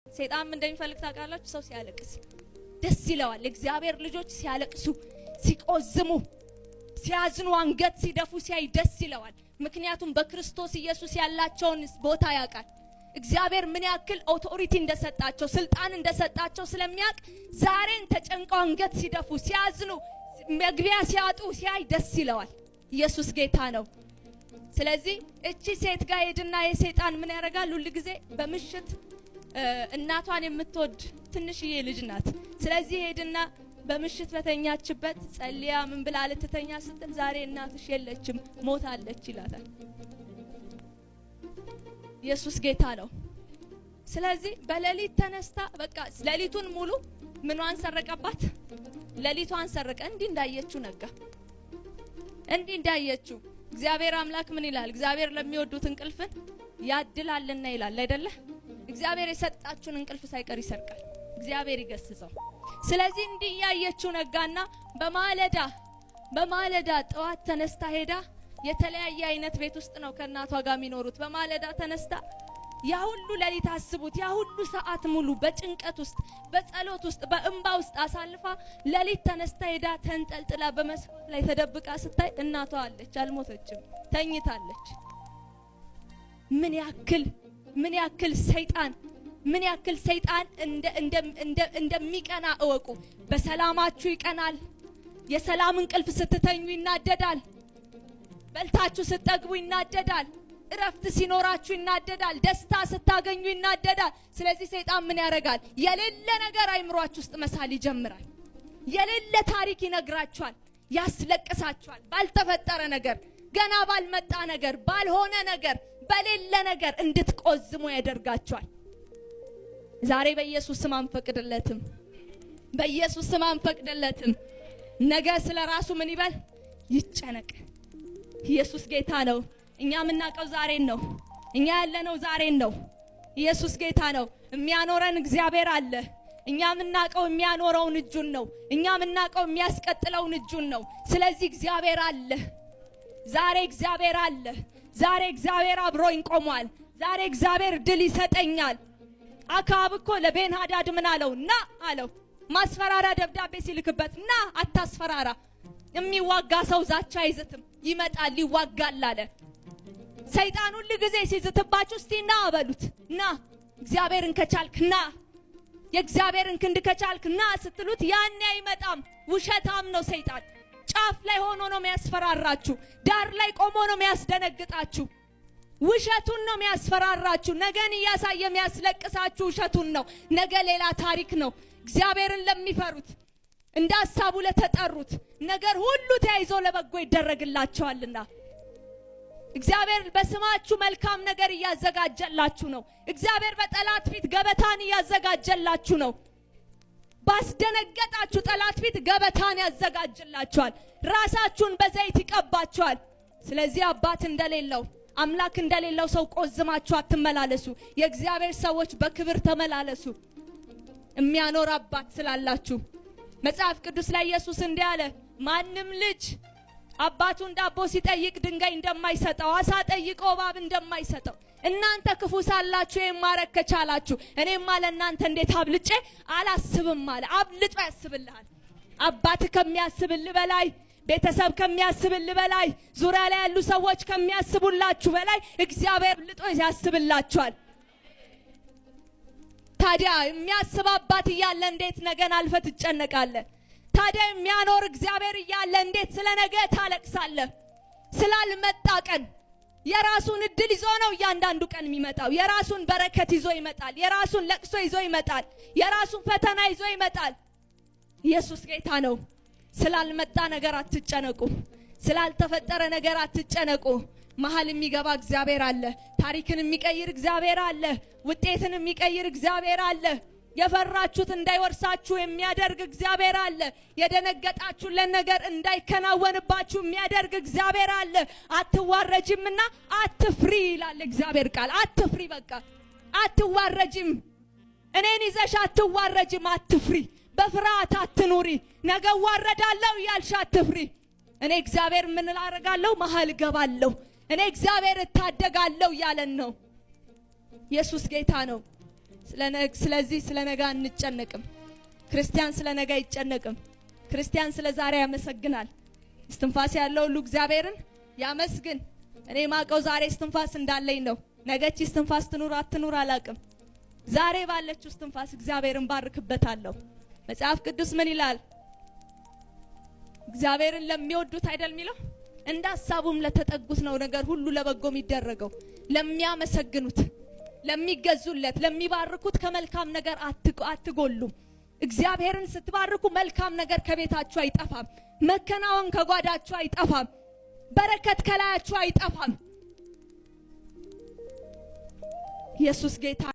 ሰይጣን ምን እንደሚፈልግ ታውቃላችሁ? ሰው ሲያለቅስ ደስ ይለዋል። የእግዚአብሔር ልጆች ሲያለቅሱ፣ ሲቆዝሙ፣ ሲያዝኑ፣ አንገት ሲደፉ ሲያይ ደስ ይለዋል። ምክንያቱም በክርስቶስ ኢየሱስ ያላቸውን ቦታ ያውቃል። እግዚአብሔር ምን ያክል authority እንደሰጣቸው፣ ስልጣን እንደሰጣቸው ስለሚያውቅ ዛሬን ተጨንቀው አንገት ሲደፉ፣ ሲያዝኑ፣ መግቢያ ሲያጡ ሲያይ ደስ ይለዋል። ኢየሱስ ጌታ ነው። ስለዚህ እቺ ሴት ጋር ሄድና የሰይጣን ምን ያደርጋል? ሁል ጊዜ በምሽት እናቷን የምትወድ ትንሽዬ ልጅ ናት። ስለዚህ ሄድና በምሽት በተኛችበት ጸልያ ምን ብላ ልትተኛ ስትል ዛሬ እናትሽ የለችም፣ ሞታለች ይላታል። ኢየሱስ ጌታ ነው። ስለዚህ በሌሊት ተነስታ በቃ ሌሊቱን ሙሉ ምኗን ሰረቀባት? ሌሊቷን ሰረቀ። እንዲህ እንዳየችው ነጋ። እንዲህ እንዳየችው እግዚአብሔር አምላክ ምን ይላል? እግዚአብሔር ለሚወዱት እንቅልፍን ያድላልና ይላል አይደለ? እግዚአብሔር የሰጣችሁን እንቅልፍ ሳይቀር ይሰርቃል። እግዚአብሔር ይገስጸው። ስለዚህ እንዲህ እያየችው ነጋና በማለዳ በማለዳ ጠዋት ተነስታ ሄዳ፣ የተለያየ አይነት ቤት ውስጥ ነው ከእናቷ ጋር የሚኖሩት። በማለዳ ተነስታ ያ ሁሉ ሌሊት አስቡት፣ ያ ሁሉ ሰዓት ሙሉ በጭንቀት ውስጥ፣ በጸሎት ውስጥ፣ በእንባ ውስጥ አሳልፋ ሌሊት ተነስታ ሄዳ ተንጠልጥላ በመስኮት ላይ ተደብቃ ስታይ እናቷ አለች፣ አልሞተችም፣ ተኝታለች። ምን ያክል ሰይጣን፣ ምን ያክል ሰይጣን እንደሚቀና እወቁ። በሰላማችሁ ይቀናል። የሰላም እንቅልፍ ስትተኙ ይናደዳል። በልታችሁ ስትጠግቡ ይናደዳል። እረፍት ሲኖራችሁ ይናደዳል። ደስታ ስታገኙ ይናደዳል። ስለዚህ ሰይጣን ምን ያደርጋል? የሌለ ነገር አይምሯችሁ ውስጥ መሳል ይጀምራል። የሌለ ታሪክ ይነግራችኋል፣ ያስለቅሳችኋል። ባልተፈጠረ ነገር፣ ገና ባልመጣ ነገር፣ ባልሆነ ነገር፣ በሌለ ነገር እንድትቆዝሙ ያደርጋችኋል። ዛሬ በኢየሱስ ስም አንፈቅድለትም። በኢየሱስ ስም አንፈቅድለትም። ነገ ስለ ራሱ ምን ይበል? ይጨነቅ። ኢየሱስ ጌታ ነው። እኛ የምናውቀው ዛሬን ነው። እኛ ያለነው ዛሬን ነው። ኢየሱስ ጌታ ነው። የሚያኖረን እግዚአብሔር አለ። እኛ የምናውቀው የሚያኖረውን እጁን ነው። እኛ የምናውቀው የሚያስቀጥለውን እጁን ነው። ስለዚህ እግዚአብሔር አለ። ዛሬ እግዚአብሔር አለ። ዛሬ እግዚአብሔር አብሮኝ ቆሟል። ዛሬ እግዚአብሔር ድል ይሰጠኛል። አክዓብ እኮ ለቤን ሃዳድ ምን አለው? ና አለው። ማስፈራሪያ ደብዳቤ ሲልክበት ና፣ አታስፈራራ። የሚዋጋ ሰው ዛቻ አይዝትም፣ ይመጣል፣ ይዋጋል አለ። ሰይጣን ሁል ጊዜ ሲዝትባችሁ እስቲ ና በሉት። ና፣ እግዚአብሔርን ከቻልክ ና፣ የእግዚአብሔርን ክንድ ከቻልክ ና ስትሉት ያኔ አይመጣም። ውሸታም ነው ሰይጣን። ጫፍ ላይ ሆኖ ነው የሚያስፈራራችሁ። ዳር ላይ ቆሞ ነው የሚያስደነግጣችሁ። ውሸቱን ነው የሚያስፈራራችሁ። ነገን እያሳየ የሚያስለቅሳችሁ ውሸቱን ነው። ነገ ሌላ ታሪክ ነው። እግዚአብሔርን ለሚፈሩት፣ እንደ ሀሳቡ ለተጠሩት ነገር ሁሉ ተያይዞ ለበጎ ይደረግላቸዋልና። እግዚአብሔር በስማችሁ መልካም ነገር እያዘጋጀላችሁ ነው። እግዚአብሔር በጠላት ፊት ገበታን እያዘጋጀላችሁ ነው። ባስደነገጣችሁ ጠላት ፊት ገበታን ያዘጋጅላችኋል። ራሳችሁን በዘይት ይቀባችኋል። ስለዚህ አባት እንደሌለው፣ አምላክ እንደሌለው ሰው ቆዝማችሁ አትመላለሱ። የእግዚአብሔር ሰዎች በክብር ተመላለሱ፣ የሚያኖር አባት ስላላችሁ። መጽሐፍ ቅዱስ ላይ ኢየሱስ እንዲህ አለ፣ ማንም ልጅ አባቱን ዳቦ ሲጠይቅ ድንጋይ እንደማይሰጠው፣ አሳ ጠይቆ እባብ እንደማይሰጠው፣ እናንተ ክፉ ሳላችሁ ይህን ማድረግ ከቻላችሁ እኔማ ለእናንተ እንዴት አብልጬ አላስብም አለ። አብልጦ ያስብልሃል። አባት ከሚያስብልህ በላይ፣ ቤተሰብ ከሚያስብልህ በላይ፣ ዙሪያ ላይ ያሉ ሰዎች ከሚያስቡላችሁ በላይ እግዚአብሔር አብልጦ ያስብላችኋል። ታዲያ የሚያስብ አባት እያለ እንዴት ነገን አልፈህ ትጨነቃለህ? ታዲያ የሚያኖር እግዚአብሔር እያለ እንዴት ስለ ነገ ታለቅሳለህ? ስላልመጣ ቀን። የራሱን እድል ይዞ ነው እያንዳንዱ ቀን የሚመጣው። የራሱን በረከት ይዞ ይመጣል። የራሱን ለቅሶ ይዞ ይመጣል። የራሱን ፈተና ይዞ ይመጣል። ኢየሱስ ጌታ ነው። ስላልመጣ ነገር አትጨነቁ። ስላልተፈጠረ ነገር አትጨነቁ። መሀል የሚገባ እግዚአብሔር አለ። ታሪክን የሚቀይር እግዚአብሔር አለ። ውጤትን የሚቀይር እግዚአብሔር አለ። የፈራችሁት እንዳይወርሳችሁ የሚያደርግ እግዚአብሔር አለ። የደነገጣችሁለት ነገር እንዳይከናወንባችሁ የሚያደርግ እግዚአብሔር አለ። አትዋረጂምና አትፍሪ ይላል እግዚአብሔር ቃል። አትፍሪ፣ በቃ አትዋረጂም። እኔን ይዘሽ አትዋረጂም። አትፍሪ። በፍርሃት አትኑሪ። ነገ እዋረዳለሁ እያልሽ አትፍሪ። እኔ እግዚአብሔር ምን ላደርጋለሁ? መሀል እገባለሁ። እኔ እግዚአብሔር እታደጋለሁ እያለን ነው። ኢየሱስ ጌታ ነው። ስለዚህ ስለ ነገ አንጨነቅም። ክርስቲያን ስለ ነገ አይጨነቅም። ክርስቲያን ስለ ዛሬ ያመሰግናል። እስትንፋስ ያለው ሁሉ እግዚአብሔርን ያመስግን። እኔ ማቀው ዛሬ እስትንፋስ እንዳለኝ ነው። ነገ ይቺ እስትንፋስ ትኑር አትኑር አላቅም። ዛሬ ባለችው እስትንፋስ እግዚአብሔርን ባርክበታለሁ። መጽሐፍ ቅዱስ ምን ይላል? እግዚአብሔርን ለሚወዱት አይደል የሚለው? እንደ ሀሳቡም ለተጠጉት ነው ነገር ሁሉ ለበጎ የሚደረገው። ለሚያመሰግኑት፣ ለሚገዙለት፣ ለሚባርኩት ከመልካም ነገር አትጎሉም። እግዚአብሔርን ስትባርኩ መልካም ነገር ከቤታችሁ አይጠፋም። መከናወን ከጓዳችሁ አይጠፋም። በረከት ከላያችሁ አይጠፋም። ኢየሱስ ጌታ።